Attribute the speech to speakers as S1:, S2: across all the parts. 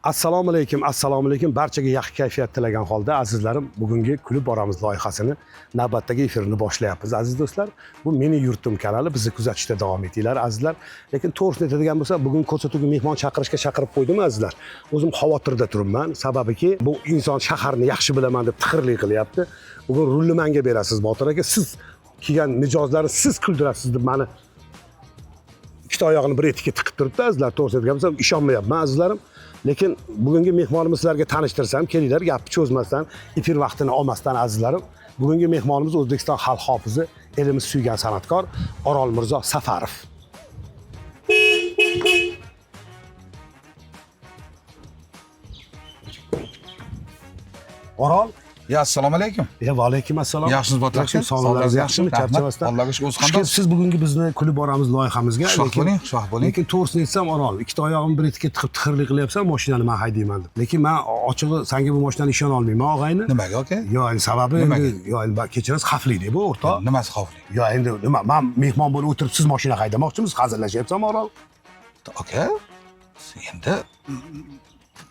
S1: Assalomu alaykum, assalomu alaykum. Barchaga yaxshi kayfiyat tilagan holda azizlarim, bugungi Kulib boramiz loyihasini navbatdagi efirini boshlayapmiz. Aziz do'stlar, bu Meni yurtim kanali, bizni kuzatishda davom etinglar azizlar. Lekin to'g'risini aytadigan bo'lsam, bugun ko'rsatuvga mehmon chaqirishga chaqirib qo'ydim azizlar. O'zim xavotirda turibman, sababiki bu inson shaharni yaxshi bilaman deb tixirlik qilyapti. Bugun rulni menga berasiz Botir aka, siz kelgan mijozlarni siz kuldirasiz deb mani ikkita oyog'ini bir etikka tiqib turibdi azizlar. To'g'risini aytgan bo'lsam, ishonmayapman azizlarim. Lekin bugungi mehmonimizni sizlarga tanishtirsam, kelinglar, gapni cho'zmasdan, efir vaqtini olmasdan azizlarim, bugungi mehmonimiz O'zbekiston xalq hofizi, elimiz suygan san'atkor Orol Mirzo Safarov. Orol.
S2: Ya assalomu alaykum.
S1: Ya va alaykum assalom.
S2: Yaxshimisiz Botir aka?
S1: Yaxshimi, sog'liqlaringiz yaxshimi?
S2: Rahmat.
S1: Charchamasdan.
S2: Allohga shukr, o'zi
S1: Xush
S2: qanday?
S1: Siz bugungi bizni kulib boramiz loyihamizga.
S2: Xushvaqt bo'ling, xushvaqt bo'ling.
S1: Lekin to'g'risini aytsam Orol, ikkita oyog'imni bir etikka tiqib tixirlik qilyapsan, mashinani men haydayman deb. Lekin men ochig'i sanga bu mashinani ishona olmayman og'ayni.
S2: Nimaga aka?
S1: Yo, endi sababi endi,
S2: Nimaga?
S1: yo, endi kechirasiz, xavfli bu o'rtoq.
S2: Nimasi xavfli?
S1: Yo, endi nima, men mehmon bo'lib o'tirib siz mashina haydamoqchimisiz? Hazillashyapsanmi Orol?
S2: Aka, endi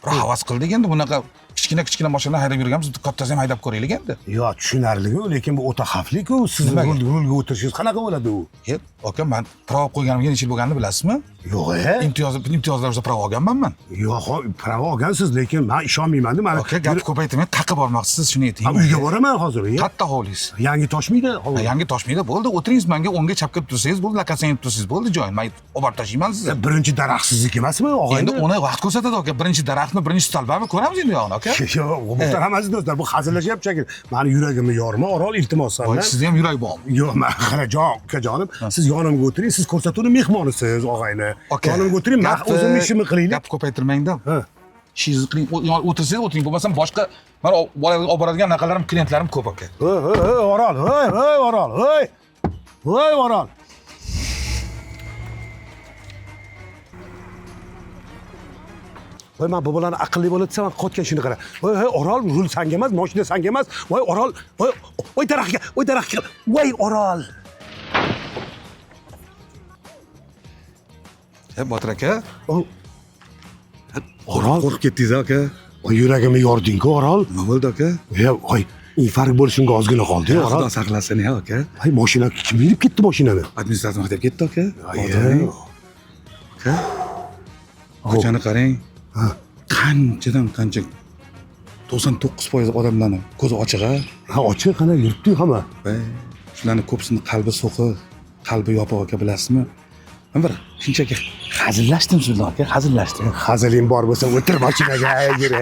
S2: bir havas qildik endi bunaqa kichkina kichkina mashina haydab yurganmiz, kattasini ham haydab ko'raylik endi.
S1: Yo, tushunarli-ku, lekin bu o'ta xavfli-ku. Siz
S2: Nimaga?
S1: rulga o'tirishingiz qanaqa bo'ladi u?
S2: E, aka, men pravo qo'yganimga necha yil bo'lganini bilasizmi?
S1: Yo'q, e?
S2: Imtiyoz imtiyozlar bo'lsa pravo olganman men.
S1: Yo'q, pravo olgansiz, lekin men ishonmayman-da. Mana
S2: Aka, gap ko'paytirmang, qayerqa bormoqchisiz, shuni ayting.
S1: Ha, uyga boraman hozir. E?
S2: Qatta hovlingiz?
S1: Yangi toshmaydi hovli.
S2: Yangi toshmaydi, bo'ldi, o'tiringiz menga o'ngga chapga tursangiz bo'ldi, lakatsang tursangiz bo'ldi, joyim. Men olib borib tashlayman sizni.
S1: Birinchi daraxt sizniki emasmi, og'ayni?
S2: Endi uni vaqt ko'rsatadi aka, birinchi daraxtmi, birinchi stolbami ko'ramiz endi uyog'ini aka.
S1: Yo'q, muhtaram aziz do'stlar, bu hazillashyapti shekilli. Mani yuragimni yorma, Orol, iltimos
S2: Voy,
S1: sandan.
S2: sizda ham yurak bormi?
S1: Yo'q, man qara, jon, ukajonim, siz yonimga o'tiring, siz ko'rsatuvni mehmonisiz, og'ayni.
S2: Aka,
S1: Yonimga o'tiring, man o'zim ishimni qilaylik.
S2: Gap ko'paytirmangda.
S1: Ha.
S2: Ishingizni qiling, o'tirsangiz o'tiring, bo'lmasam boshqa mana olib boradigan anaqalarim, klientlarim ko'p aka.
S1: Hey, hey, hey, Orol, hey, hey, Orol, hey. Hey, Orol. Voy, man bu bolani aqlli bola desam, qotgan shuni qara. Voy, hey, Orol, rul sanga emas, mashina sanga emas. Voy, Orol, voy, voy daraxtga, voy daraxtga. Voy, Orol.
S2: E, Botir aka,
S1: Orol,
S2: qo'rqib ketdingiz aka.
S1: voy yuragimni yording-ku, Orol.
S2: Nima bo'ldi aka?
S1: Ya, voy, infarkt bo'lishimga ozgina qoldi, Orol.
S2: Xudo saqlasin ya aka.
S1: Voy, mashina kim minib ketdi mashinani?
S2: Administrator haydab ketdi aka.
S1: Ay,
S2: Aka. Ko'chani qarang. Qanchadan qancha 99% odamlarni ko'zi ochiq a.
S1: Ha, ochiq qana yuribdi hamma.
S2: Voy, shularni ko'psini qalbi so'qir, qalbi yopiq aka bilasizmi? Men bir shunchaki hazillashdim siz bilan aka, hazillashdim.
S1: Haziling bor bo'lsa o'tir mashinaga yur.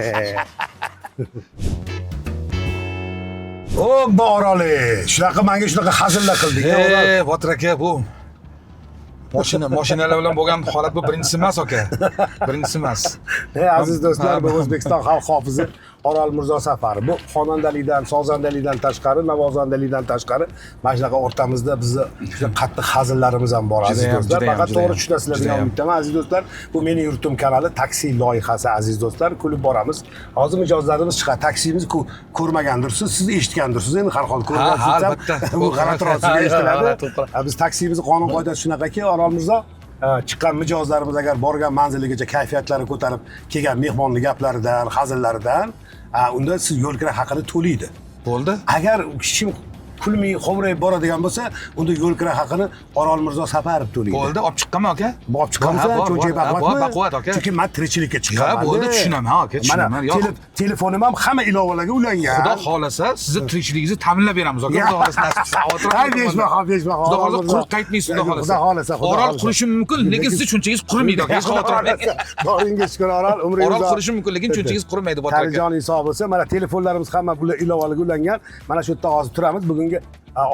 S1: O, Oroli, shunaqa menga shunaqa hazillar qilding. Orol.
S2: E, Botir aka, bu mashina mashinalar bilan bo'lgan holat bu birinchisi emas aka. Birinchisi emas.
S1: Ey aziz do'stlar, bu O'zbekiston xalq hofizi Orol Mirzo Safarov. Bu xonandalikdan, sozandalikdan tashqari, navozandalikdan tashqari mana shunaqa o'rtamizda bizni juda qattiq hazillarimiz ham bor aziz
S2: Judayam,
S1: do'stlar.
S2: judayam,
S1: Faqat to'g'ri
S2: judayam.
S1: tushunasizlar degan
S2: Judayam.
S1: umiddaman aziz do'stlar. Bu Meni yurtim kanali taksi loyihasi aziz do'stlar. Kulib boramiz. Hozir mijozlarimiz chiqadi. Taksimizni ko'rmagandirsiz, siz eshitgandirsiz. Endi har hol ko'rgansiz
S2: Ha,
S1: ham
S2: albatta.
S1: bu g'alatiroq sizga
S2: Ha,
S1: eshitiladi.
S2: g'alati bo'lib qoladi.
S1: Ha, biz taksimizni qonun qoidasi shunaqaki Orol Mirzo, chiqqan mijozlarimiz agar borgan manziligacha kayfiyatlari ko'tarib kelgan mehmonni gaplaridan, hazillaridan, unda siz yo'l kira haqini to'laydi.
S2: Bo'ldi.
S1: Agar hech kim kulmay, xo'mrayib boradigan bo'lsa, unda yo'l kira haqini Orol Mirzo Safarov to'laydi.
S2: Bo'ldi, olib chiqqanman aka.
S1: Olib chiqamiz,
S2: Ha, bor,
S1: cho'nchak
S2: bor, ha, bor,
S1: baquvvatmi?
S2: baquvvat aka.
S1: Chunki men tirikchilikka chiqqanman.
S2: bo'ldi, tushunaman, aka, tushunaman.
S1: Mana
S2: Yo'q.
S1: telefonim ham hamma ilovalarga ulangan.
S2: Xudo xolasa sizni tirikchiligingizni ta'minlab beramiz aka. Xudo xolasa nasib qilsa. Xavotir
S1: Hay,
S2: olmang.
S1: beshbaho, beshbaho.
S2: Xudo xolasa quruq qaytmaysiz, xudo xolasa.
S1: Xudo xolasa, xudo
S2: Orol
S1: xolasa.
S2: qurishi mumkin, lekin sizni cho'nchagingiz qurimaydi aka. Hech xavotir olmang.
S1: Boringga shukur Orol, umringiz
S2: Orol qurishi mumkin, lekin cho'nchagingiz qurimaydi Botir aka.
S1: Tanijoning sog' bo'lsa, mana telefonlarimiz hamma bular ilovalarga ulangan. Mana shu yerda hozir turamiz. Bugungi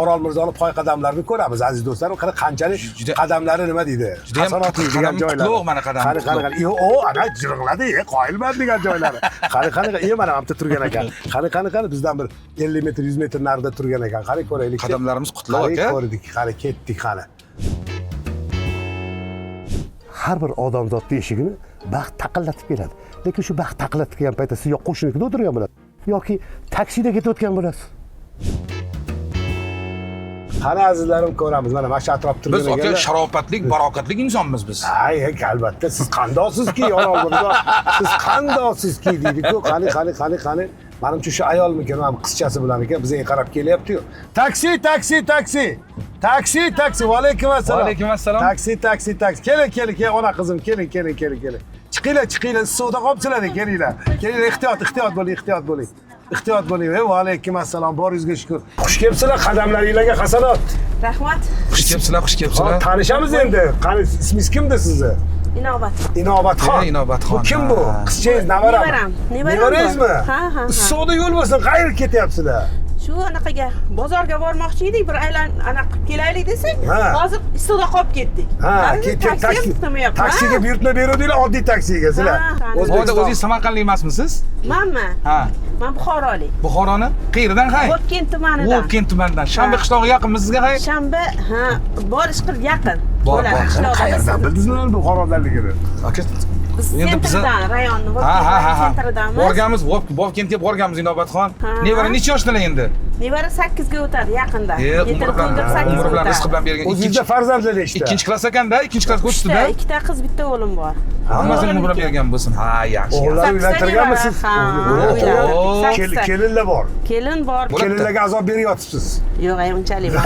S1: Orol Mirzoni poy qadamlarini ko'ramiz aziz do'stlar. Qani qanchalik
S2: Juda-
S1: qadamlari nima deydi?
S2: Judayam
S1: Hasanotli degan
S2: qadami
S1: joylari.
S2: qutlug' mana qadami
S1: Qani qani
S2: qutlug'.
S1: qani. O, ana jirg'ladi, qoyilman degan joylari. Qani qani qani, mana bu yerda turgan ekan. Qani qani qani bizdan bir 50 metr, 100 metr narida turgan ekan. Qani ko'raylik.
S2: Qadamlarimiz qutlug'
S1: Qani
S2: aka.
S1: ko'rdik, qani ketdik qani. Har bir odamzodni eshigini baxt taqillatib keladi. Lekin shu baxt taqillatib kelgan paytda siz yo qo'shninikida o'tirgan bo'lasiz yoki taksida ketayotgan bo'lasiz. Qani azizlarim, ko'ramiz. Mana shu atrofda
S2: Biz
S1: turgan
S2: aka
S1: ekanlar.
S2: Sharofatlik, barokatli insonmiz biz.
S1: Ay, albatta, siz qandoqsizki, Orol Mirzo, siz qandoqsizki deydi-ku. Qani, qani, qani, qani. Manimcha shu ayolmikan, mana bu qizchasi bilan ekan, bizga qarab kelyapti-yu. Taksi, taksi, taksi. Taksi, taksi. Va alaykum assalom.
S2: Va alaykum assalom.
S1: Taksi, taksi, taksi. Keling, keling, keling, ona qizim, keling, keling, keling, keling. Chiqinglar, chiqinglar, issiqda qolibsizlar, kelinglar. Kelinglar, ehtiyot, ehtiyot bo'ling, ehtiyot bo'ling. Ehtiyot bo'ling. Va alaykum assalom. Boringizga shukur. Xush kelibsizlar, qadamlaringlarga hasanot.
S3: Rahmat.
S2: Xush kelibsizlar, xush kelibsizlar.
S1: Hop, tanishamiz endi. Qani, ismingiz kimdi sizni?
S3: Inobat.
S1: Inobatxon.
S2: E, Inobatxon,
S1: Bu kim bu?
S2: ha.
S1: Qizchangiz, nevarami?
S3: Nevaram. Nevaram bu.
S1: Nevarangizmi?
S3: Ha, ha, ha.
S1: Issiqda yo'l bo'lsin, qayerga ketyapsizlar?
S3: Shu anaqaga bozorga bormoqchi edik, bir aylan anaqa qilib kelaylik desak,
S1: Ha.
S3: hozir issiqda qolib ketdik.
S1: Ha,
S3: Hali taksi ham tutmayapti.
S1: taksiga buyurtma beruvdinglar, oddiy taksiga sizlar.
S3: Ha, ha.
S2: O'zbekiston. O'zingiz Samarqandlik emasmisiz?
S3: Manmi?
S2: Ha.
S3: Man Buxorolik.
S2: Buxoroni qayeridan hay?
S3: Vobkent tumanidan.
S2: Vobkent tumanidan. Shanba
S3: Ha.
S2: qishlog'i yaqinmi sizga hay?
S3: Shanba, ha, borish qil yaqin.
S2: Bor,
S3: Bo'ladi,
S2: bor.
S3: qishloqda
S1: Qayerdan
S3: biz-
S1: bildingizmi Buxorodanligini?
S2: Aka,
S3: Biz
S2: endi biza-
S3: sentrdan, rayonni
S2: Ha,
S3: Vobkent
S2: ha, ha, ha.
S3: sentridanmiz.
S2: Borganmiz, Vobkentga borganmiz Inobatxon.
S3: Ha.
S2: Nevara necha yoshdalar endi?
S3: Nevara 8 ga o'tadi yaqinda.
S2: E, umri bilan, umri bilan, rizqi bilan bergan.
S1: O'zingizda farzandlar nechta?
S2: Ikkinchi klass ekanda, ikkinchi klassga
S3: Uchta,
S2: o'tishdi-da.
S3: ikkita qiz, bitta o'g'lim bor.
S2: Hammasini umri bilan bergan bo'lsin. Ha, yaxshi.
S1: O'g'illar
S3: Sakkizta
S1: uylantirganmisiz?
S3: nevara, ha,
S1: O'g'illar.
S3: uylantirdik. Sakkizta.
S1: Kelinlar bor.
S3: Kelin bor.
S2: Bo'ladi.
S1: Kelinlarga azob beryotibsiz.
S3: Yo'q, ay unchalik emas.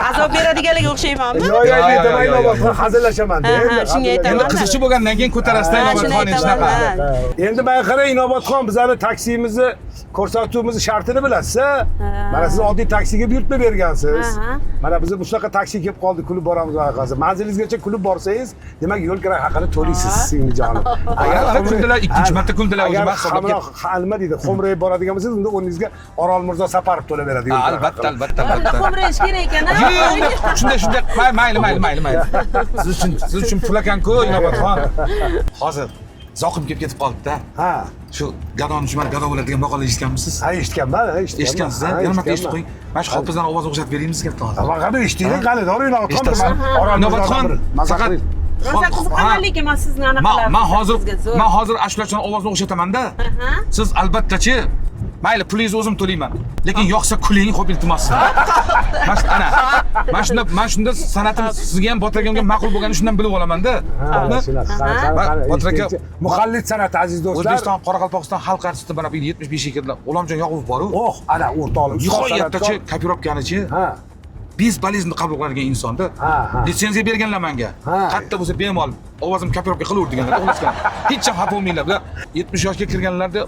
S3: Azob beradiganlarga o'xshaymanmi?
S1: Yo'q, yo'q,
S2: Yo, yo,
S1: aytaman,
S2: yo, yo,
S1: Inobatxon,
S2: yo.
S1: hazillashaman.
S3: Ha, ha, shunga aytaman.
S2: Endi qiziqchi bo'lgandan keyin ko'tarasizda
S3: Ha,
S2: Inobatxon
S3: shuni
S2: endi
S3: aytaman,
S2: shunaqa.
S3: ha.
S1: Endi menga qarang, Inobatxon, bizani taksimizni ko'rsatuvimizni shartini bilasiz, a? Mana siz oddiy taksiga buyurtma bergansiz.
S3: Ha, ha.
S1: Mana biza shunaqa taksi kelib qoldi, kulib boramiz loyihasi. Manzilingizgacha kulib borsangiz, demak yo'l kira haqini to'laysiz, singlijonim.
S2: Agar ana kuldilar, ikkinchi marta kuldilar o'zi
S1: Agar
S2: mahsulot
S1: hamroh, ha, nima deydi, xo'mrayib boradigan bo'lsangiz, unda o'rningizga Orol Mirzo Saparov to'lab beradi yo'l kira
S2: Albatta,
S1: haqini.
S2: albatta,
S3: Unda
S2: albatta.
S3: xo'mrayish kerak ekan, a?
S2: Yo'q, unda shunday, shunday, mayli, mayli, mayli, mayli. Siz uchun, siz uchun pul ekan-ku, Inobatxon. Hozir zoqim kelib ketib qoldi-da.
S1: Ha,
S2: Shu gadoni tushmadi, gado bo'ladi degan maqolni eshitganmisiz?
S1: ha, eshitganman, ha, eshitganman.
S2: Eshitgansiz, ha?
S1: Ha,
S2: Yana marta eshitib
S1: eshitganman.
S2: qo'ying. Mana shu hofizdan ovoz o'xshatib beraymi sizga bitta hozir.
S1: Qani eshiting, qani, to'g'ri Inobatxon,
S2: Eshitasiz?
S1: Orol Mirzo
S2: Inobatxon,
S1: maza
S2: faqat
S1: qiling.
S3: Rosa qiziqaman, lekin man sizni anaqalaringizga.
S2: Man hozir
S3: zo'r.
S2: man hozir ashulachini ovozini o'xshataman-da.
S3: Aha.
S2: Siz albattachi mayli pulingizni o'zim to'layman. Lekin yoqsa kuling, xo'p iltimos. Mana shu ana. Mana shunda san'atim sizga ham Botir akamga ma'qul bo'lganini shundan bilib olaman-da.
S1: Ha, shunaqa, qani, qani, qani,
S2: Botir aka,
S1: eshitaychi. Muqallid san'ati aziz do'stlar.
S2: O'zbekiston, Qoraqalpog'iston xalq artisti mana bu yil 75 ga kirdilar. G'ulomjon Yoqubov bor-u.
S1: Oh, ana o'rtoqlar, ustoz
S2: Nihoyatdachi
S1: san'atkor.
S2: kopirovkanichi
S1: Ha,
S2: bezbolezn qabul qiladigan insonda.
S1: Ha, ha.
S2: Litsenziya berganlar menga.
S1: Ha.
S2: Qayerda bo'lsa bemalol ovozim kopirovka qilaver deganlar. O'g'lisgan. Hech ham xafa bo'lmanglar. Bular 70 yoshga kirganlarda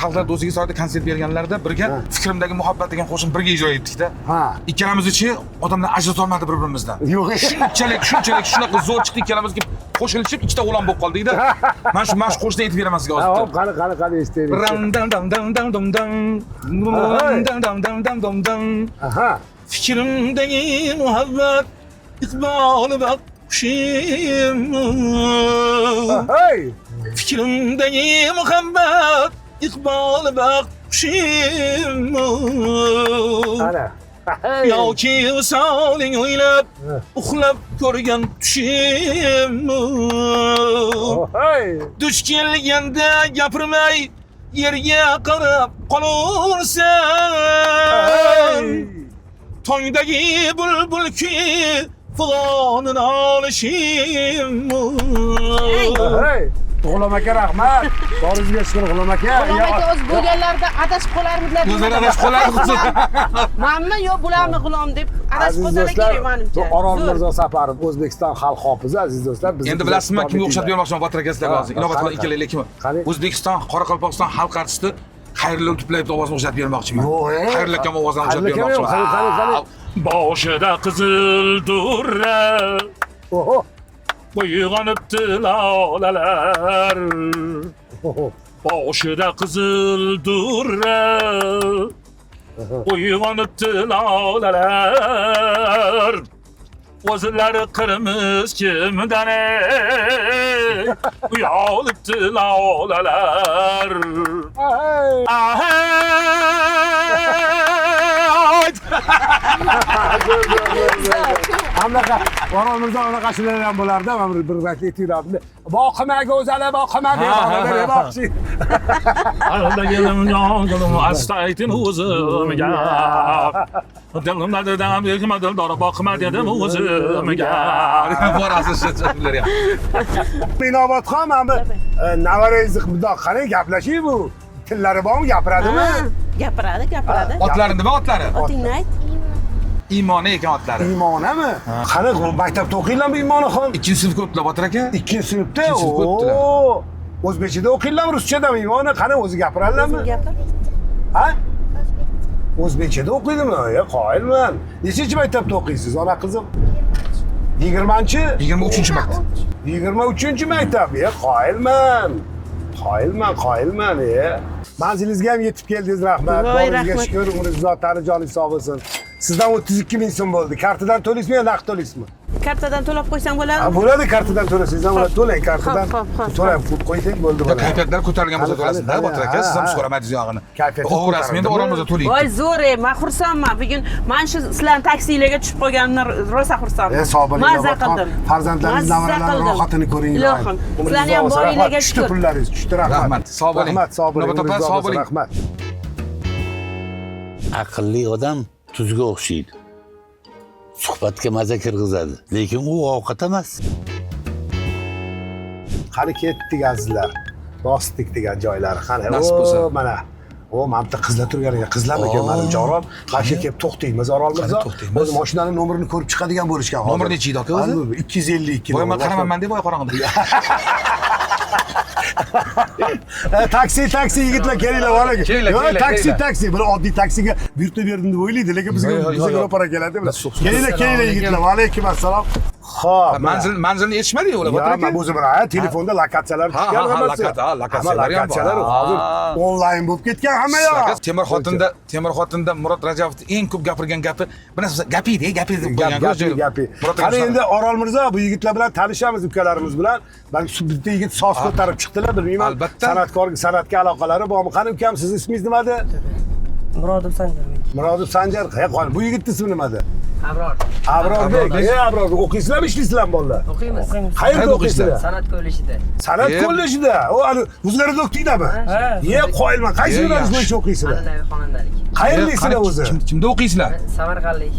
S2: xalqlar do'stligi saroyida konsert berganlarida birga fikrimdagi muhabbat degan qo'shiqni birga ijro etdik-da.
S1: Ha.
S2: Ikkalamiz-chi odamlar ajratolmadi bir-birimizdan.
S1: Yo'q.
S2: Shunchalik, shunchalik shunaqa zo'r chiqdi ikkalamizga qo'shilishib ikkita o'g'lon bo'lib qoldik-da. Mana shu qo'shiqni aytib beraman sizga
S1: Ha,
S2: hozir.
S1: hop, qani, qani, qani eshitaylik.
S2: Ram dam dam dam dam dam dam. Dam dam dam dam dam dam.
S1: Aha.
S2: Fikrimdagi muhabbat iqboli baxt qushim.
S1: Hey!
S2: Fikrimdagi muhabbat iqboli baxt qushim.
S1: Ana.
S2: Yoki visoling o'ylab uxlab ko'rgan tushim.
S1: Hey!
S2: Duch kelganda gapirmay yerga qarab qolursan. Tongdagi bulbul kuyi fig'onini olishim.
S1: Hey! G'ulom aka rahmat. Boringizga shukur G'ulom aka.
S3: G'ulom aka o'zi bo'lganlarida adashib qolarmidilar.
S2: O'zlari adashib qolardi.
S3: Manmi yo bularmi g'ulom deb adashib
S1: Aziz
S3: qolsalar
S1: do'stlar,
S3: kerak manimcha.
S1: bu Orol
S3: Zo'r.
S1: Mirzo Saparov O'zbekiston xalq hofizi aziz do'stlar. Bizni
S2: Endi bilasizmi kimga o'xshatib
S1: kuzatib
S2: bermoqchiman Botir aka sizlarga
S1: Ha,
S2: hozir. Inobatxon
S1: qani,
S2: ikkalanglar kim?
S1: qani.
S2: O'zbekiston, Qoraqalpog'iston xalq artisti Xayrullo Tuplayevni ovozini o'xshatib bermoqchiman.
S1: Yo'q, e.
S2: Xayrullo akam ovozini o'xshatib
S1: Xayrullo akam yo'q,
S2: bermoqchiman.
S1: qani, qani, qani.
S4: Boshida qizil durra
S1: Oho.
S4: uyg'onibdi lolalar.
S1: Oho.
S4: Boshida qizil durra uyg'onibdi lolalar. O'zlari qirmiz kimdan ey uyalibdi lolalar.
S1: Hey!
S4: Ay!
S1: Bunaqa Orol Mirzo unaqa ashulalar ham bo'lardi. Mana bir payt aytib boqima go'zali, boqima demoqchi.
S4: Arada gelim yangılım astaytin o'zimga. Dilimda dedim yig'ma dildor boqma dedim o'zimga.
S2: Borasiz shu ham.
S1: Inobatxon, mana bu navarangizni bundoq qarang, gaplashing bu. Tillari bormi, gapiradimi?
S3: Gapiradi, gapiradi.
S2: Otlari nima otlari?
S3: Otingni ayt.
S2: Iymoni ekan otlari.
S1: Iymonami? Qani, maktabda o'qiylarmi Iymonaxon?
S2: Ikkinchi sinfga o'tdilar Botir aka.
S1: Ikkinchi sinfda?
S2: Ikkinchi sinfga o'tdilar.
S1: Oo. O'zbekchada o'qiylarmi, ruschadami Iymona? Qani o'zi gapiradilarmi?
S3: O'zing gapir.
S1: Ha? O'zbekchada o'qiydimi? Ya, qoyilman. Nechinchi maktabda o'qiysiz, ona qizim? 20-chi?
S2: 23-maktab.
S1: 23-maktab. Ya, qoyilman. Qoyilman, qoyilman, e. Manzilingizga ham yetib keldingiz, rahmat.
S3: Voy,
S1: Boringizga
S3: rahmat.
S1: shukur, umringiz uzoq, tani joningiz sog' bo'lsin. Sizdan 32 ming so'm bo'ldi. Kartadan to'laysizmi yo naqd to'laysizmi?
S3: Kartadan to'lab qo'ysam
S1: Ha,
S3: bo'ladimi?
S1: bo'ladi, kartadan to'lasangiz ham bo'ladi. To'lang kartadan.
S3: Xo'p, xo'p, xo'p.
S1: To'lab qo'ysak bo'ldi bo'ladi.
S2: Kayfiyatlar ko'tarilgan bo'lsa
S1: Qani,
S2: to'lasin-da
S1: qani,
S2: Botir aka. Siz ham
S1: ha, ha.
S2: so'ramadingiz yog'ini.
S1: Kayfiyati
S2: O'g'rasi menda
S1: ko'tarildimi?
S2: Orol Mirzo to'laydi.
S3: Voy zo'r, ey, men xursandman. Bugun mana shu sizlarning taksilarga tushib qolganimdan rosa xursandman.
S1: E, sog' bo'ling,
S3: Mazza
S1: Inobatxon.
S3: qildim.
S1: Farzandlaringiz,
S3: Mazza
S1: nevaralaring
S3: qildim.
S1: rohatini ko'ring.
S3: Ilohim.
S1: Umringiz
S3: Sizlarni ham
S1: uzoq bo'lsin.
S3: boringlarga
S1: Rahmat. Tushdi
S3: shukur.
S1: pullaringiz, tushdi, rahmat.
S2: Rahmat, sog' bo'ling.
S1: Rahmat, sog' bo'ling.
S2: Inobat opa,
S1: Umringiz uzoq
S2: sog'
S1: bo'lsin,
S2: bo'ling.
S1: Rahmat.
S5: Aqlli odam tuzga o'xshaydi. Suhbatga maza kirgizadi. Lekin u ovqat emas.
S1: Qani ketdik azizlar. Bosdik degan joylari qani.
S2: Nasib bo'lsa.
S1: O, mana. O, mana bitta qizlar turgan ekan. Qizlarmikan manimcha Orol? Qarshi kelib to'xtaymiz Orol Mirzo.
S2: to'xtaymiz?
S1: O'zi mashinani nomerini ko'rib chiqadigan bo'lishgan hozir.
S2: Nomeri nechi edi aka o'zi?
S1: 252.
S2: Voy, men
S1: nomer.
S2: qaramayman deb voy qorong'ida.
S1: Taksi, taksi yigitlar kelinglar, mana.
S2: Kelinglar,
S1: Yo'q,
S2: kelinglar,
S1: taksi,
S2: kelinglar.
S1: taksi. Bir oddiy taksiga buyurtma berdim deb o'ylaydi, lekin bizga
S2: Yo'q, yo'q,
S1: bizga
S2: yo'q.
S1: ro'para keladi bular.
S2: Biz
S1: Kelinglar, kelinglar yigitlar. Va alaykum assalom. Xo'p.
S2: Manzilni yetishmadi ular Botir
S1: Ya,
S2: aka.
S1: men o'zim ha, telefonda lokatsiyalar
S2: Ha,
S1: tushgan
S2: ha, ha,
S1: hammasi.
S2: lokatsiyalar
S1: Hamma
S2: ham bor.
S1: lokatsiyalar hozir
S2: Ha.
S1: onlayn bo'lib ketgan hamma yoq.
S2: Aka, Temir xotinda, Temir xotinda Murod Rajabovning eng ko'p gapirgan gapi, bir narsa gapi edi, gapi deb
S1: Gap,
S2: qo'ygan.
S1: gapi, gapi.
S2: Murod aka
S1: Qani
S2: shunaqa.
S1: endi Orol Mirzo bu yigitlar bilan tanishamiz, ukalarimiz bilan. Balki shu bitta yigit soz ko'tarib chiqdilar, bilmayman.
S2: Albatta.
S1: San'atkor, san'atga aloqalari bormi? Qani ukam, sizni ismingiz nima edi?
S6: Murodov Sanjarbek.
S1: Murodov Sanjar. He, qani bu yigitning ismi nima edi?
S6: Abror.
S1: Abrorbek.
S2: Abrorbek.
S1: E, Abrorbek, o'qiysizlarmi, ishlaysizlarmi bolalar?
S6: O'qiymiz.
S1: Qayerda
S2: Qayerda
S1: o'qiysizlar?
S6: San'at kollejida.
S1: San'at
S2: E.
S1: kollejida. O, ani o'zlaringiz o'qidinglarmi?
S6: Ha.
S1: Ye, qoyilman. Qaysi
S2: E,
S1: yo'nalish
S2: yaxshi.
S1: bo'yicha o'qiysizlar?
S6: An'anaviy xonandalik.
S1: Qayerliksizlar
S2: Qani,
S1: o'zi?
S2: Kimda o'qiysizlar?
S6: Samarqandlik.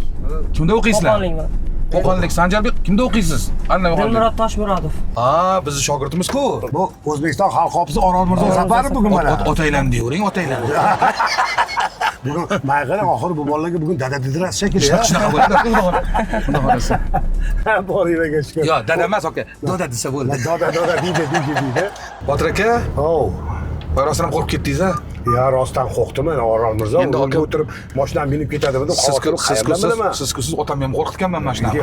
S2: Kimda o'qiysizlar?
S6: Qo'qonlikman.
S2: Qo'qonlik Sanjarbek kimda o'qiysiz? Anna
S6: Dilmurod Toshmurodov.
S2: Ha, bizni shogirdimiz-ku.
S1: Bu O'zbekiston xalq hofizi Orol Mirzo Saparov bugun mana.
S2: Otaylan deyvering, otaylan.
S1: Bugun mayqara oxiri bu bolalarga bugun dada dedirasiz shekilli.
S2: Shunaqa shunaqa bo'ladi. Xudo xohlasa.
S1: Boringlarga shukur.
S2: Yo, dada emas, aka. Doda desa bo'ldi.
S1: Doda, doda deydi, deydi, deydi.
S2: Botir aka,
S1: Hov.
S2: voy rostdan ham qo'rqib ketdingiz-a?
S1: Ya rostdan qo'rqdim men Orol Mirzo.
S2: Endi
S1: Endi
S2: aka-
S1: o'tirib mashinani minib ketadimi deb
S2: Siz
S1: xavotir
S2: siz
S1: qayerdan bilaman.
S2: siz siz otamni ham qo'rqitganman mana shunaqa.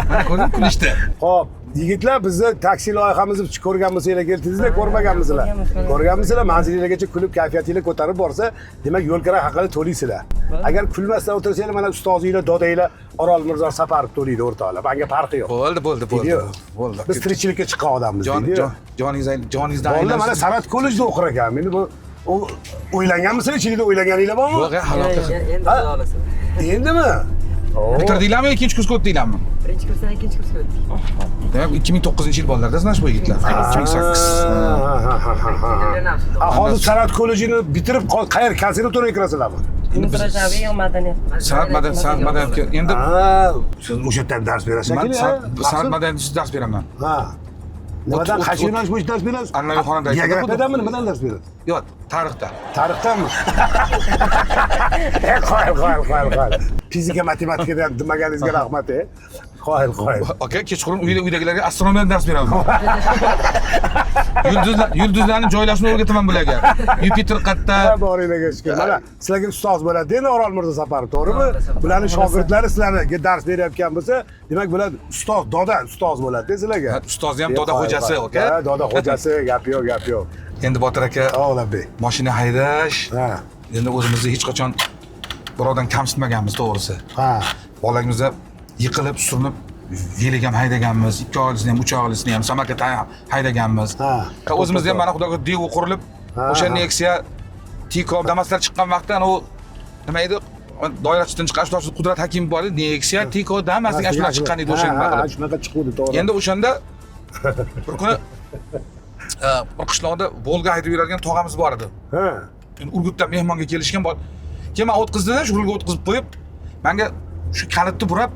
S2: Mana ko'rdim kulishdi.
S1: Xo'p, yigitlar bizni taksi loyihamizni ko'rgan bo'lsanglar keldingizlar, ko'rmaganmisizlar? Ko'rganmisizlar? Manzilinglargacha kulib kayfiyatinglar ko'tarib borsa, demak yo'l kira haqini to'laysizlar. Agar kulmasdan o'tirsanglar, mana ustozinglar, dodanglar Orol Mirzo Saparov to'laydi o'rtoqlar. Menga farqi yo'q.
S2: Bo'ldi, bo'ldi, bo'ldi.
S1: Deydi-yu.
S2: Bo'ldi.
S1: Biz tirikchilikka chiqqan odammiz
S2: jon
S1: deydi-yu.
S2: jon joningizdan joningizdan
S1: Bolalar mana
S2: aylansin.
S1: san'at kollejida o'qir ekan. Meni bu o'ylanganmisizlar? Ichingizda o'ylanganinglar bormi?
S2: Yo'q, hali aka.
S6: Endi
S1: Ha?
S6: xudo xohlasa.
S1: Endimi?
S2: Bitirdinglarmi, ikkinchi kursga o'tdinglarmi?
S6: Birinchi kursdan ikkinchi kursga o'tdik.
S2: Demak, 2009-yil bolalarda znash bu yigitlar. 2008.
S1: Ha, hozir san'at kollejini bitirib qayer konservatoriyaga kirasizlarmi?
S6: Yunus Rajabiy madaniyat.
S2: San'at madaniyat, san'at madaniyatga endi
S1: Ha, siz o'sha yerdan dars berasiz
S2: man
S1: shekilli,
S2: san'at madaniyatida dars beraman.
S1: Ha. Nimadan qaysi
S2: O't-
S1: yo'nalish bo'yicha dars berasiz?
S2: An'anaviy xonanda aytadi.
S1: Geografiyadanmi, nimadan dars berasiz?
S2: Yo'q, tarixda.
S1: Tarixdanmi? Qoyil, qoyil, qoyil, qoyil. Fizika, matematikadan demaganingizga rahmat, e. Qoyil, qoyil.
S2: Aka, kechqurun uyda uydagilarga astronomiyadan dars beraman. Yulduzlar, yulduzlarning joylashini o'rgataman bularga. Yupiter qayerda?
S1: Ha, boringlarga shukur. Mana sizlarga ustoz bo'ladi, endi Orol Mirzo Saparov, to'g'rimi? Bularning shogirdlari sizlarga dars berayotgan bo'lsa, demak bular ustoz, doda ustoz bo'ladi sizlarga.
S2: Ha, ustozi ham doda xo'jasi, aka.
S1: Ha, doda xo'jasi, gap yo'q, gap yo'q.
S2: Endi Botir aka,
S1: Oğlanbey.
S2: mashina haydash.
S1: Ha.
S2: Endi o'zimizni hech qachon birovdan kamsitmaganmiz, to'g'risi.
S1: Ha.
S2: Bolaligimizda yiqilib, surinib velik ham haydaganmiz, ikki oilasini ham, uch oilasini ham, samokat ham haydaganmiz.
S1: Ha.
S2: O'zimizda ham mana Xudoga Daewoo qurilib,
S1: Ha,
S2: o'sha
S1: ha.
S2: Nexia, Tico, Damaslar chiqqan vaqtda ana u nima edi? doirachidan chiqqan ashulachi Qudrat Hakimov bor edi, Nexia Tico Damas degan ashula chiqqan edi o'sha nima qilib.
S1: Shunaqa chiquvdi, to'g'ri.
S2: Endi o'shanda bir kuni bir qishloqda Volga haydab yuradigan tog'amiz bor edi.
S1: Ha.
S2: Endi Urgutdan mehmonga kelishgan bor. Keyin man o'tkazdi-da, shu rulga o'tkazib qo'yib, menga shu kalitni burab,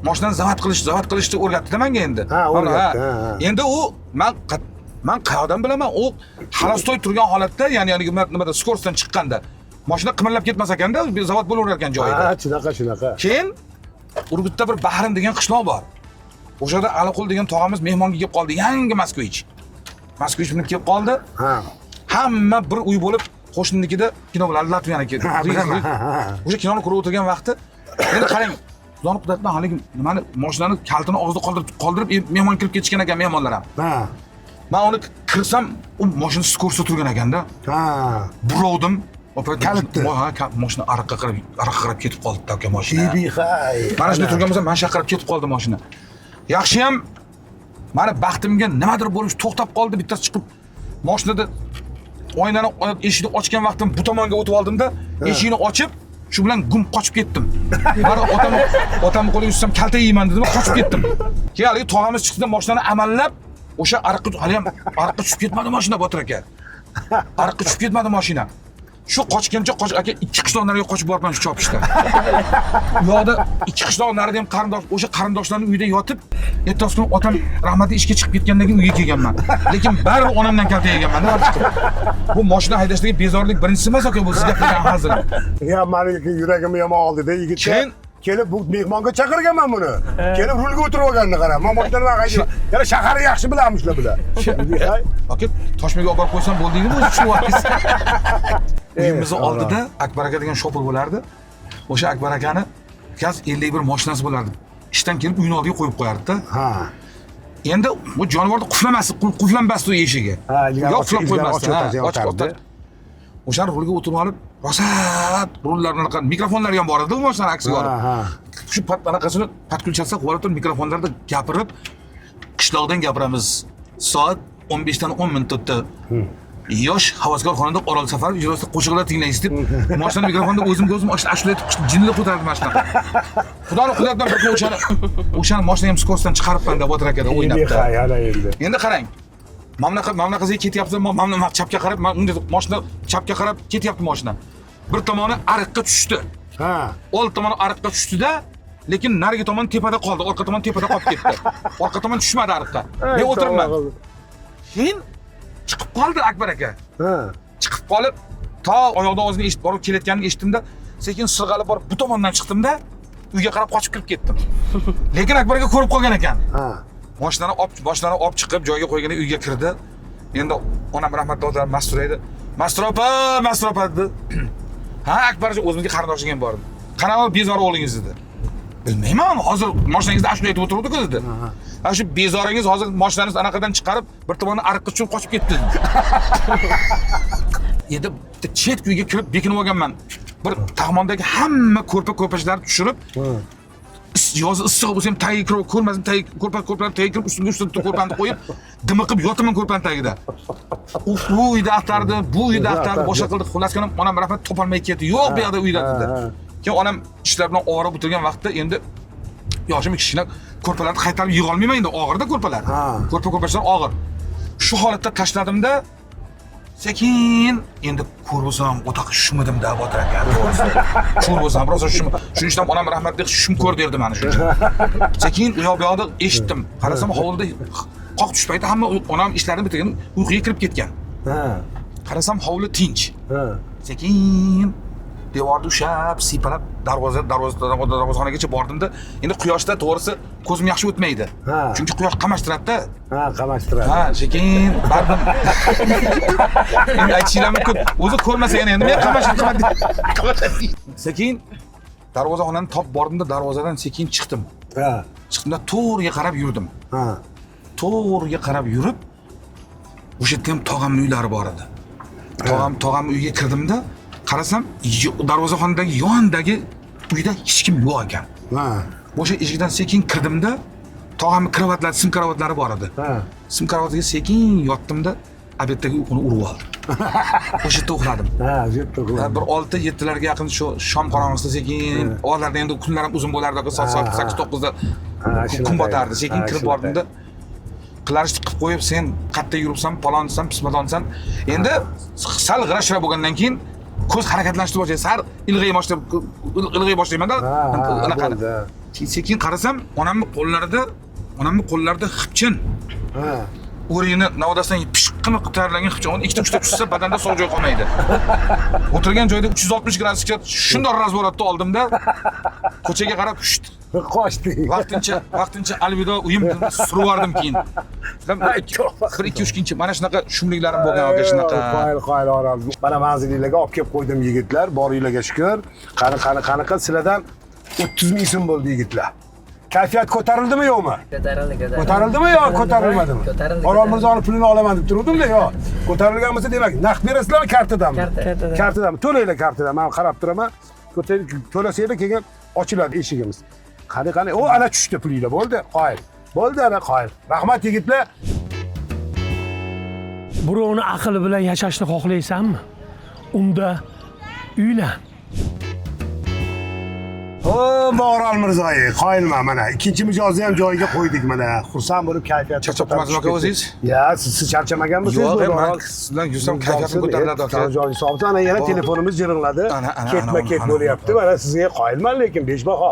S2: mashinani zavod qilish, zavod qilishni o'rgatdi-da menga endi.
S1: Ha, o'rgatdi, ha, ha.
S2: Endi u man qayoqdan bilaman, u xolostoy turgan holatda, ya'ni nimada skorstdan chiqqanda mashina qimirlab ketmas ekanda, zavod bo'laverar ekan joyida.
S1: Ha, shunaqa, shunaqa.
S2: Keyin Urgutda bir Bahrim degan qishloq bor. O'sha yerda Aliqul degan tog'amiz mehmonga kelib qoldi, yangi Moskvich. Moskvich minib kelib qoldi.
S1: Ha.
S2: Hamma bir uy bo'lib qo'shninikida kino bo'ladi, Latviyaniki.
S1: Ha, bilaman. Ha, ha.
S2: O'sha kinoni ko'rib o'tirgan vaqti endi qarang, Xudoni qudratidan haligi nimani mashinani kalitini og'zida qoldirib mehmon kirib ketishgan ekan mehmonlar ham.
S1: Ha.
S2: Men uni kirsam, u mashina ko'rsa turgan ekanda.
S1: Ha.
S2: Burovdim.
S1: Kalitni.
S2: Ha, mashina ariqqa qarab ketib qoldi aka mashina.
S1: Bibixay.
S2: Mana shunda turgan bo'lsam, mana shu yoqqa qarab ketib qoldi mashina. Yaxshi ham mani baxtimga nimadir bo'lib to'xtab qoldi, bittasi chiqib mashinada oynani eshikni ochgan vaqtim bu tomonga o'tib oldimda, eshikni ochib shu bilan gum qochib ketdim. Mana otamni qo'liga tushsam kalta yeyman dedim, qochib ketdim. Keyin haligi tog'amiz chiqdi, mashinani amallab o'sha ariqqa, hali ham ariqqa tushib ketmadi mashina Botir aka. Ariqqa tushib ketmadi mashina. Shu qochgancha qoch aka 2 qishloq nariga qochib boribman shu chopishda. U yoqda 2 qishloq narida ham qarindosh, o'sha qarindoshlarning uyida yotib, ertasi kuni otam rahmatli ishga chiqib ketgandan keyin uyga kelganman. Lekin baribir onamdan kalta yeganman-da chiqib. Bu mashina haydashdagi bezorlik birinchisi emas aka, bu sizga qilgan hazil.
S1: Ya meni yuragimni yomon oldi-da yigitcha.
S2: Keyin
S1: kelib bu mehmonga chaqirganman buni. Kelib rulga o'tirib olganini qara. Men mashinani haydayman. Yana shaharni yaxshi bilamishlar bular.
S2: Aka, Toshmaga olib borib qo'ysam bo'ldi deydimi, o'zi tushunib. Uyimizni oldida Akbar aka degan shopir bo'lardi. O'sha Akbar akani gaz 51 mashinasi bo'lardi. Ishdan kelib uyini oldiga qo'yib qo'yardi-da.
S1: Ha.
S2: Endi bu jonivorni qulflamasdi, qulflanmasdi u eshigi.
S1: Ha, ilgari
S2: Yo'q, qulflab qo'ymasdi.
S1: ochib
S2: Ha,
S1: yotardi.
S2: ochib o'tardi. O'shani rulga o'tirib olib, rosa rullar anaqa mikrofonlar ham bor edi u mashinani aksiga olib.
S1: Ha, ha.
S2: Shu anaqasini podключаться qilib olib turib mikrofonlarda gapirib, qishloqdan gapiramiz. Soat 15 dan 10 minut o'tdi. Yosh havaskor xonanda Orol Safarov ijrosida qo'shiqlar tinglaysiz deb mashinani mikrofonda o'zimga o'zim ashula aytib jinni ko'tardim mana shunaqa. Xudoni qudratidan bir kun o'shani mashinani ham skosdan chiqaribman-da Botir akada o'ynabdi.
S1: Bexay, ana endi.
S2: Endi qarang. Mana bunaqasiga ketyapti, mana chapga qarab, mana unday mashina chapga qarab ketyapti mashina. Bir tomoni ariqqa tushdi.
S1: Ha.
S2: Old tomoni ariqqa tushdi-da, lekin narigi tomon tepada qoldi, orqa tomon tepada qolib ketdi. Orqa tomon tushmadi ariqqa. Men o'tiribman. Keyin chiqib qoldi Akbar aka.
S1: Ha.
S2: Chiqib qolib, to oyoqda ovozini eshitib borib kelayotganini eshitdimda, sekin sirg'alib borib bu tomondan chiqdimda, uyga qarab qochib kirib ketdim. Lekin Akbar aka ko'rib qolgan ekan.
S1: Ha.
S2: Mashinani olib chiqib joyiga qo'yganda uyga kirdi. Endi onam rahmatli otalar Mastura edi. Mastura opa, Mastura opa dedi. Ha, Akbarjon o'zimizga qarindoshiga ham bordim. Qanaqa bezor o'g'lingiz dedi. Bilmayman, hozir mashinangizda ashula aytib o'tiruvdi-ku dedi. Ha, shu bezoringiz hozir mashinangizni anaqadan chiqarib, bir tomoni ariqqa tushib qochib ketdi dedi. Endi bitta chet uyga kirib bekinib olganman. Bir tag'mondagi hamma ko'rpa-ko'rpachalarni tushirib, yozi issiq bo'lsa ham tagiga kirib ko'rmasin, tagiga ko'rpa-ko'rpalarni tagiga kirib, ustimga ustida ko'rpani qo'yib, dimiqib yotaman ko'rpani tagida. U uyda axtardi, bu uyda axtardi, boshqa qildi. Xullas kalom, onam rahmat topolmay ketdi. Yo'q, bu yoqda uyda dedi. Keyin onam ishlar bilan ovora o'tirgan vaqtda endi yoshim kichkina ko'rpalarni qaytarib yig'a olmayman endi, og'irda ko'rpalar. Ko'rpa-ko'rpachalar og'ir. Shu holatda tashladimda, sekin endi ko'r bo'lsam o'ta shumidimda Botir aka. Ko'r bo'lsam rosa shum. Shuning uchun onam rahmatli shum ko'r derdi meni shuning uchun. Sekin u yoq bu yoqda eshitdim. Qarasam hovlida qoq tush payti hamma onam ishlarini bitirgan, uyquga kirib ketgan.
S1: Ha.
S2: Qarasam hovli tinch.
S1: Ha.
S2: Sekin devorni ushlab, siypalab darvozaxonagacha bordimda, endi quyoshda to'g'risi ko'zim yaxshi o'tmaydi. Chunki quyosh qamashtiradi-da.
S1: Ha, qamashtiradi.
S2: Ha, sekin bordim. Endi aytishinglar mumkin. O'zi ko'rmasa yana endi men qamashtiradi. Sekin darvozaxonani top bordimda, darvozadan sekin chiqdim.
S1: Ha.
S2: Chiqdimda to'g'riga qarab yurdim.
S1: Ha.
S2: To'g'riga qarab yurib, o'sha yerda ham tog'amning uylari bor edi. Tog'am uyga kirdimda, qarasam darvozaxonadagi yonidagi uyda hech kim yo'q ekan.
S1: Ha.
S2: O'sha eshikdan sekin kirdimda, tog'amning kravatlari, sim kravatlari bor edi.
S1: Ha.
S2: Sim kravatiga sekin yotdimda, obeddagi uyquni urib oldim. O'sha yerda uxladim.
S1: Ha, o'sha yerda uxladim.
S2: Bir 6-7larga yaqin shu shom qorong'isida sekin, odatlarda endi kunlar ham uzun bo'lardi, soat 8-9da kun botardi. Sekin kirib bordimda, qilarishni qilib qo'yib, sen qayerda yuribsan, palonsan, pismadonsan. Endi sal g'ira-shira bo'lgandan keyin ko'z harakatlanishni boshlaydi. Sal ilg'ay boshlayman-da. Sekin qarasam, onamning qo'llarida xipchin. O'rini navdasidan pishiqqina qilib tayyorlangan xipchin. Uni 2-3 ta tushsa badanda sovuq joy qolmaydi. O'tirgan joyda 360 gradusga shundoq razворотni oldimda, ko'chaga qarab husht
S1: qochdi.
S2: Vaqtincha alvido uyim surib yubordim keyin. Bir 2-3 kuncha mana shunaqa shumliklarim bo'lgan aka, shunaqa.
S1: Qoyil Orol. Mana manzilinglarga olib kelib qo'ydim yigitlar, boringlarga shukr. Qani sizlardan 30 ming so'm bo'ldi yigitlar. Kayfiyat ko'tarildimi yo'qmi?
S6: Ko'tarildi.
S1: Ko'tarildimi yo ko'tarilmadimi?
S6: Ko'tarildi.
S1: Orol Mirzoni pulini olaman deb turuvdim-da, yo'q. Ko'tarilgan bo'lsa demak, naqd berasizlarmi kartadanmi?
S6: Kartadan.
S1: Kartadanmi? To'langlar kartadan. Men qarab turaman. To'lasanglar keyin ochiladi eshigimiz. Qani, o ana tushdi pulinglar, bo'ldi, qoyil. Bo'ldi, ana qoyil. Rahmat yigitlar.
S7: Birovni aqli bilan yashashni xohlaysanmi? Unda uylan.
S1: O, Orol Mirzoyev, qoyilman mana. Ikkinchi mijozni ham joyiga qo'ydik mana. Xursand bo'lib kayfiyat
S2: charchab qolmadingizmi aka o'zingiz?
S1: Ya, siz charchamaganmisiz?
S2: Yo'q, men siz bilan yursam kayfiyatim ko'tariladi aka.
S1: Joyi sobit. Ana yana telefonimiz jiringladi. Ketma-ket bo'lyapti. Mana sizga qoyilman, lekin 5 baho.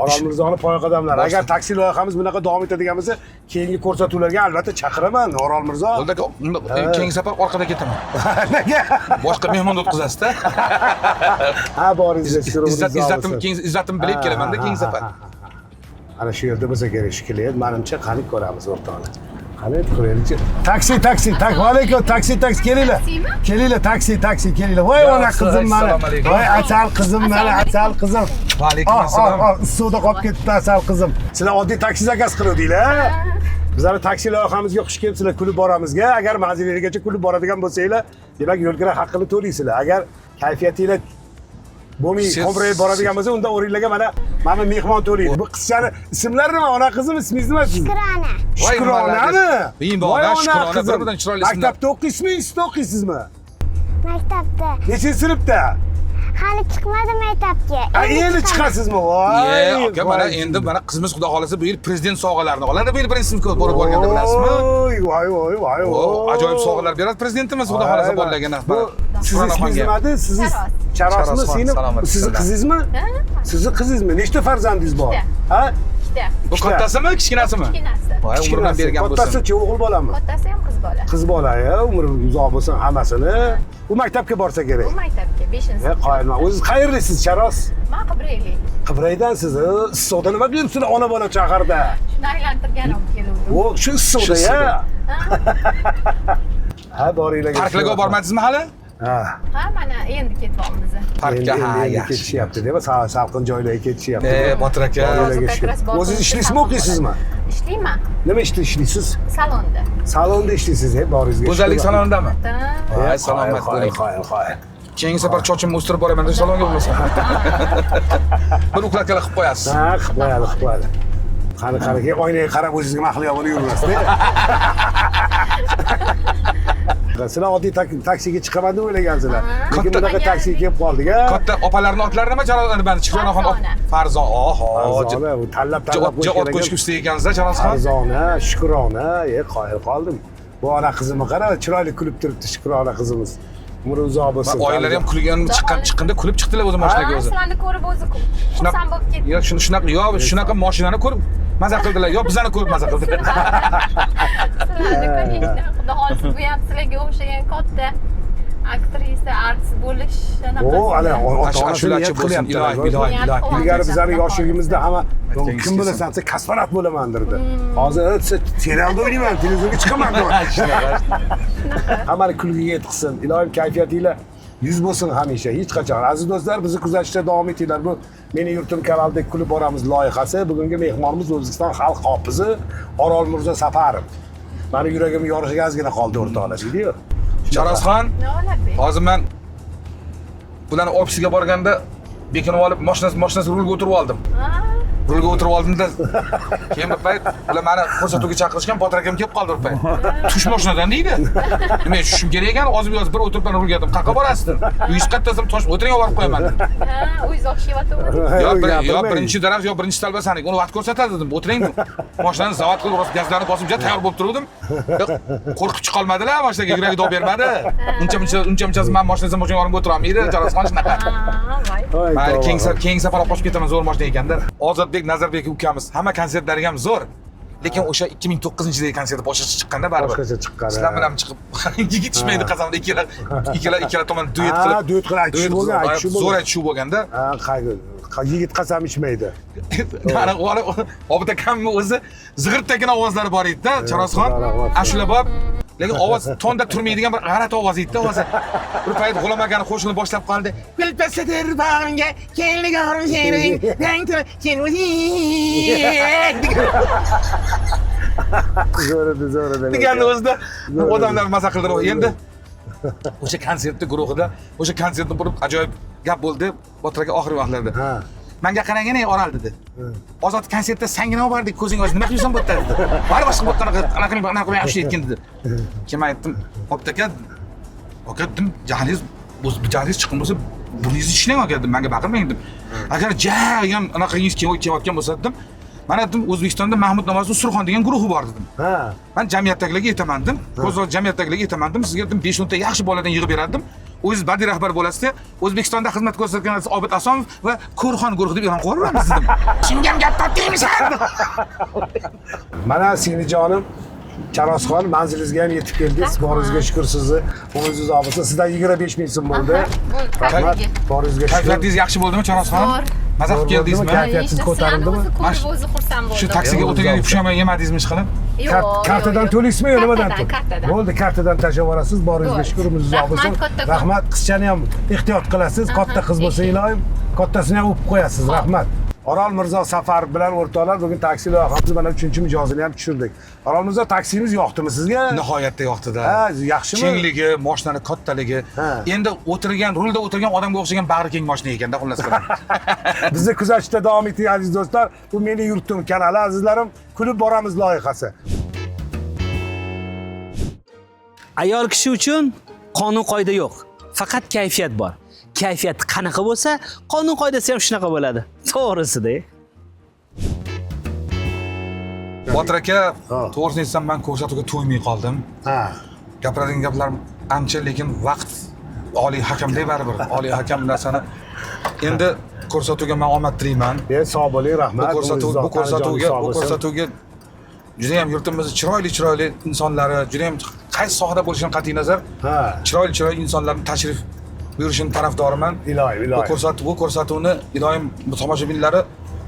S1: Orol Mirzoni poy qadamlari. Agar taksi loyihamiz bunaqa davom etadigan bo'lsa, keyingi ko'rsatuvlarga albatta chaqiraman Orol Mirzo.
S2: Bo'ldi aka, keyingi safar orqada ketaman.
S1: Nega?
S2: Boshqa mehmonni o'tkazasiz-da.
S1: Ha, boringizga shukur.
S2: Izzatim bilib kelaman-da keyingi safar.
S1: Ana shu yerda bo'lsa kerak shekilli. Menimcha qani ko'ramiz o'rtoqlar. Qani ko'raylikchi. Taksi, alaykum, taksi, kelinglar. Kelinglar, taksi, kelinglar. Voy ona qizim mana. Voy asal qizim mana, asal qizim.
S2: Va alaykum assalom.
S1: Issiqda qolib ketibdi asal qizim. Sizlar oddiy taksi zakaz qiluvdinglar. Bizlarning taksi loyihamizga xush kelibsizlar, kulib boramizga. Agar manzilingizgacha kulib boradigan bo'lsanglar, demak yo'lkira haqqini to'laysizlar. Agar kayfiyatinglar bo'lmay, xo'mrayib boradigan bo'lsa, unda o'ringlarga mana mehmon to'laydi. Bu qizchani ismlari nima? Ona qizim, ismingiz nima siz?
S8: Shukrona.
S1: Shukronami?
S2: Voy ona, Shukrona, bir-biridan chiroyli ismlar.
S1: Maktabda o'qiysizmi, institutda o'qiysizmi?
S8: Maktabda.
S1: Nechinchi sinfda?
S8: Hali chiqmadim maktabga.
S1: Endi chiqasizmi? Voy.
S2: Aka, mana endi mana qizimiz xudo xolasa bu yil prezident sovg'alarini oladi. Bu yil birinchi sinfga borib borganda bilasizmi?
S1: Voy, voy, voy, voy.
S2: Ajoyib sovg'alar beradi prezidentimiz xudo xolasa bolalarga.
S1: Bu sizni ismingiz nima edi? Sizni Charosmi? Sizni qizingizmi? Sizni qizingizmi? Nechta farzandingiz bor? Ha?
S9: Ikkita.
S2: Bu kattasimi, kichkinasimi?
S9: Kichkinasi.
S2: Voy, umridan bergan bo'lsin.
S1: Kattasi-chi, o'g'il bolami?
S9: Kattasi ham qiz bola.
S1: Qiz bola, ya, umri uzoq bo'lsin hammasini. U maktabga borsa kerak.
S9: U maktabga 5-sinfga.
S1: Qoyilman. O'zingiz qayerlisiz, Charos?
S9: Men Qibraylik.
S1: Qibraydansiz. Issiqda nima qilyapsiz ona bola shaharda?
S9: Shuni aylantirgan olib keluvdim.
S1: O, shu issiqda ya. Ha, boringlarga.
S2: Parklarga bormadingizmi hali?
S1: Ha.
S9: Ha, mana endi ketyapmiz.
S2: Parkga, ha,
S1: endi ketishyapti, deb salqin joylarga ketishyapti.
S2: Botir aka.
S1: O'zingiz ishlaysizmi, o'qiysizmi?
S9: Ishlayman.
S1: Nima ishda ishlaysiz?
S9: Salonda.
S1: Salonda ishlaysiz, boringizga.
S2: Go'zallik salonidami?
S9: Ha.
S2: Salomat bo'ling.
S1: Qoyil, qoyil.
S2: Keyingi safar chochimni o'stirib boraman, salonga bo'lmasa. Bir ukladkalar qilib qo'yasiz.
S1: Ha, qilib qo'yadi, qilib qo'yadi. Qani, keyin oynaga qarab o'zingizga mahliyo bo'lib yurmasda. Sizlar oddiy taksiga chiqaman deb o'ylagansizlar. Lekin bunaqa taksiga kelib qoldik, a?
S2: Katta opalarning otlari nima? Shukrona xon. Farzona. Oho.
S1: Farzona, u tanlab qo'yish
S2: kerak. Ot qo'yishga usta ekansizlar, Charosxon.
S1: Farzona, Shukrona, qoyil qoldim. Bu ona qizimni qara, chiroyli kulib turibdi Shukrona qizimiz. Umri uzoq bo'lsin.
S2: Oilalari ham kulgan, chiqqanda kulib chiqdilar o'zi mashinaga o'zi.
S9: Sizlarni ko'rib o'zi xursand bo'lib ketdi.
S2: Yo'q, shunaqa, yo'q, shunaqa mashinani ko'rib maza qildilar, yo bizani ko'rib maza qildilar.
S9: Sizlarni конечно, xudo xohlasa bu ham sizlarga o'xshagan katta aktrisa, artist bo'lish anaqa.
S1: O, ana ota-onasi niyat qilyaptilar. Ilgari bizlarning yoshligimizda hamma kim bo'lasan desa kosmonavt bo'laman derdi. Hozir serialda o'ynayman, televizorga chiqaman deyapti. Hammani kulgiga yetqizsin. Iloyim kayfiyatinglar yuz bo'lsin hamisha, hech qachon. Aziz do'stlar, bizni kuzatishda davom etinglar. Bu Meni yurtim kanalida kulib boramiz loyihasi. Bugungi mehmonimiz O'zbekiston xalq hofizi Orol Mirzo Safarov. Meni yuragim yorishiga ozgina qoldi o'rtoqlar, deydi-yu.
S2: Charosxon, hozir men bularni ofisiga borganda bekinib olib, mashinasi rulga o'tirib oldim. Rulga o'tirib oldimda, keyin bir payt ular meni ko'rsatuvga chaqirishgan, Botir akam kelib qoldi bir payt. Tush mashinadan deydi. Nima tushishim kerak ekan, ozib yoz bir o'tirib man rulga dedim. Qayerga borasiz dedim. Uyingiz qayerda desam, tosh o'tiring olib borib qo'yaman dedim.
S9: Ha, o'zingiz o'xshayaptimi?
S2: Yo yo birinchi daraxt yo birinchi talbasaniki, uni vaqt ko'rsatadi dedim. O'tiring dedim. Mashinani zavod qilib, rost gazlarni bosib, ja tayyor bo'lib turdim. Qo'rqib chiqolmadilar, mashinaga yuragi dov bermadi. Uncha munchasi men mashinada mashina yonimga o'tira olmaydi, Charosxon shunaqa. Mayli, keyingi safar olib qochib ketaman, zo'r mashina ekanda. Ozodbek Nazarbek ukamiz hamma konsertlariga ham zo'r. Lekin o'sha 2009-yildagi konsert boshqacha chiqqanda baribir.
S1: Boshqacha chiqqan.
S2: Sizlar bilan chiqib yigitishmaydi qasamda ikkala tomon duet qilib.
S1: Ha, duet qilib aytishuv bo'lgan, aytishuv bo'lgan.
S2: Zo'r aytishuv bo'lganda.
S1: Ha, yigit qasam ichmaydi.
S2: Ana Obid akamni o'zi zig'irtdagina ovozlari bor edi-da, Charosxon. Ashula bor. Lekin ovoz tonda turmaydigan bir g'alati ovoz edi-da ovozi. Bir payt G'ulom akani qo'shig'ini boshlab qoldi. Gulpasadir bag'rimga, kelingorim sening, rang sen o'zing.
S1: Zo'r edi, zo'r edi.
S2: Deganni o'zida odamlar maza qildi. Endi o'sha konsertni guruhida, o'sha konsertni bir ajoyib gap bo'ldi Botir aka oxirgi vaqtlarda. Menga qarangin ey Orol dedi. Ozod konsertda sangina olib bordik, ko'zing oz nima qilsan bu yerda dedi. Bari boshqa bu yerda anaqa qilib, anaqa qilib yaxshi aytgin dedi. Keyin men aytdim, Obid aka, aka dedim, jahlingiz jahlingiz chiqqan bo'lsa, burningizni tishlang aka dedim, menga baqirmang dedim. Agar ja ham anaqangiz kelayotgan bo'lsa dedim, mana dedim O'zbekistonda Mahmud Namozov Surxon degan guruhi bor dedim.
S1: Ha.
S2: Men jamiyatdagilarga aytaman dedim. Ko'z jamiyatdagilarga aytaman dedim, sizga dedim 5-10 ta yaxshi boladan yig'ib beradi dedim. O'zingiz badiiy rahbar bo'lasizda, O'zbekistonda xizmat ko'rsatgan Obid Asomov va Ko'rxon guruhi deb e'lon qilaveramiz dedim. Kimga ham gap topdingmi sen?
S1: Mana singlijonim Charosxon manzilingizga ham yetib keldingiz. Boringizga shukur sizni. O'zingiz uzoq bo'lsin. Sizdan 25 ming so'm bo'ldi. Rahmat. Boringizga shukur.
S2: Kayfiyatingiz yaxshi bo'ldimi Charosxon? Maza qilib keldingizmi?
S1: Kayfiyatingiz ko'tarildimi?
S9: Ko'rib o'zi xursand bo'ldim.
S2: Shu taksiga o'tirgan pushaymon yemadingizmi ish qilib?
S1: Kartadan to'laysizmi yo nimadan?
S9: Kartadan.
S1: Bo'ldi, kartadan tashlab yuborasiz. Boringizga shukur, umringiz uzoq bo'lsin. Rahmat. Qizchani ham ehtiyot qilasiz. Katta qiz bo'lsa iloyim, kattasini ham o'pib qo'yasiz. Rahmat. Orol Mirzo Safar bilan o'rtoqlar bugun taksi loyihamizni mana 3-mijozini ham tushirdik. Orol Mirzo, taksimiz yoqdimi sizga?
S2: Nihoyatda yoqdi-da.
S1: Ha, yaxshimi?
S2: Kengligi, mashinani kattaligi. Endi o'tirgan, rulda o'tirgan odamga o'xshagan bag'ri keng mashina ekanda, xullas kalom.
S1: Bizni kuzatishda davom eting aziz do'stlar. Bu Meni yurtim kanali azizlarim, kulib boramiz loyihasi.
S10: Ayol kishi uchun qonun qoida yo'q. Faqat kayfiyat bor. Kayfiyat qanaqa bo'lsa, qonun qoidasi ham shunaqa bo'ladi. To'g'risida.
S2: Botir aka, to'g'risini aytsam, men ko'rsatuvga to'ymay qoldim.
S1: Ha.
S2: Gapiradigan gaplarim ancha, lekin vaqt oliy hakamda baribir. Oliy hakam narsani endi ko'rsatuvga men omad tilayman.
S1: Sog' bo'ling, rahmat.
S2: Bu ko'rsatuvga juda ham yurtimizni chiroyli-chiroyli insonlari, juda ham qaysi sohada bo'lishidan qat'iy nazar, chiroyli-chiroyli insonlarni tashrif buyurishini tarafdoriman.
S1: Iloyim, iloyim.
S2: Bu ko'rsatuvni iloyim tomoshabinlari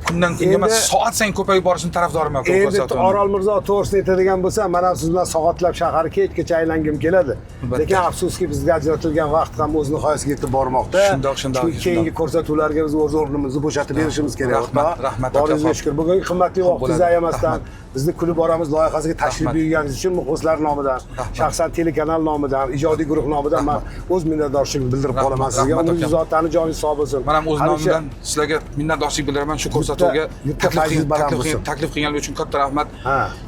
S2: kundan kunga emas, soat sayin ko'payib borishini tarafdoriman bu ko'rsatuvni.
S1: Endi Orol Mirzo to'g'risini aytadigan bo'lsa, men ham siz bilan soatlab shaharga kechgacha aylangim keladi. Lekin afsuski bizga ajratilgan vaqt ham o'z nihoyasiga yetib bormoqda.
S2: Shundoq.
S1: Chunki keyingi ko'rsatuvlarga biz o'z o'rnimizni bo'shatib berishimiz kerak.
S2: Rahmat, rahmat.
S1: Boringizga shukur. Bugungi qimmatli vaqtingizni ayamasdan bizni kulib boramiz loyihasiga tashrif buyurganingiz uchun muxlislar nomidan, shaxsan telekanal nomidan, ijodiy guruh nomidan men o'z minnatdorchiligimni bildirib qolaman sizga. Umringiz uzoq, tani joningiz sog' bo'lsin.
S2: Men ham o'z nomimdan sizlarga minnatdorchilik bildiraman shu ko'rsatuvga taklif qilganlik uchun katta rahmat.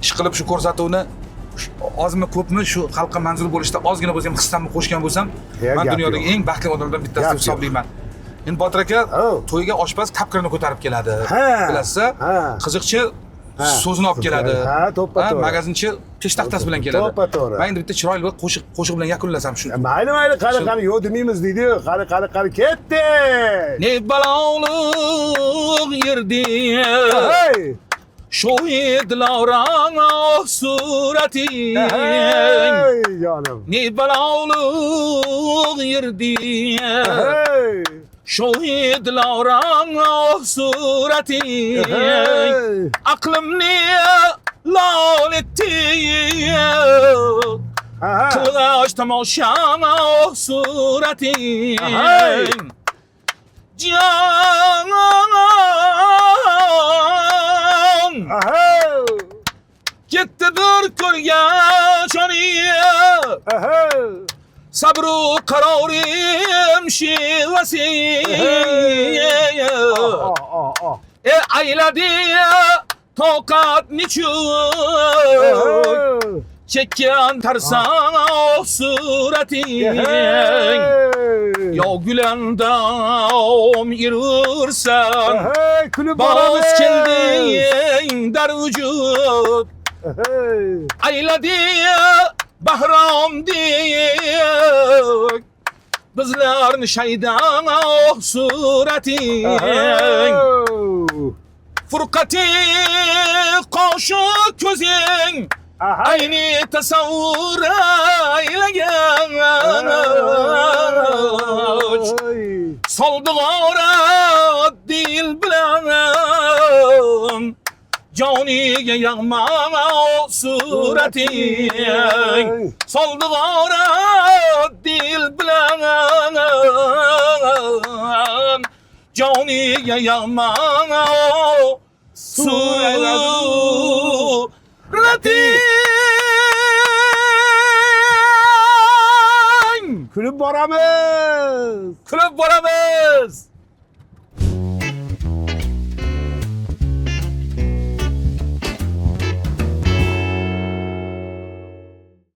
S2: Ish qilib shu ko'rsatuvni ozmi ko'pmi shu xalqqa manzur bo'lishda ozgina bo'lsa ham hissamni qo'shgan bo'lsam, men dunyodagi eng baxtli odamlardan bittasi deb hisoblayman. Endi Botir aka, to'yga oshpaz kapkirini ko'tarib keladi. Bilasiz, qiziqchi so'zini olib keladi.
S1: Ha, to'ppa-to'g'ri.
S2: Magazinchi peshtaxtasi bilan keladi.
S1: To'ppa-to'g'ri.
S2: Men endi bitta chiroyli bir qo'shiq bilan yakunlasam shu.
S1: Mayli, mayli, qani, qani, yo'q demaymiz deydi-yu. Qani, qani, qani, ketdi.
S4: Ne balog'liq yerdi. Shu edilaran surating.
S1: Hey jonim.
S4: Ne balog'liq yerdi. Shu edilaran surating. Aqlimni lol etdi. Qilg'ash tomosha surating. Jon Ketdi bir ko'rgan choni. Sabru qarorim shivasi. Ayladi toqat nechuk chekkan tarsan surating yo gulandam yurursan
S1: Kulib
S4: boz
S1: boramiz.
S4: Kelding dar vujud ayladi bahrom dek bizlarni shaydan surating furqati qoshu ko'zing ayni tasavvur aylagan soldi g'orat dil bilan joniga yig'ma surating soldi g'orat dil bilan joniga yig'ma surating
S1: Kulib boramiz.
S4: Kulib boramiz.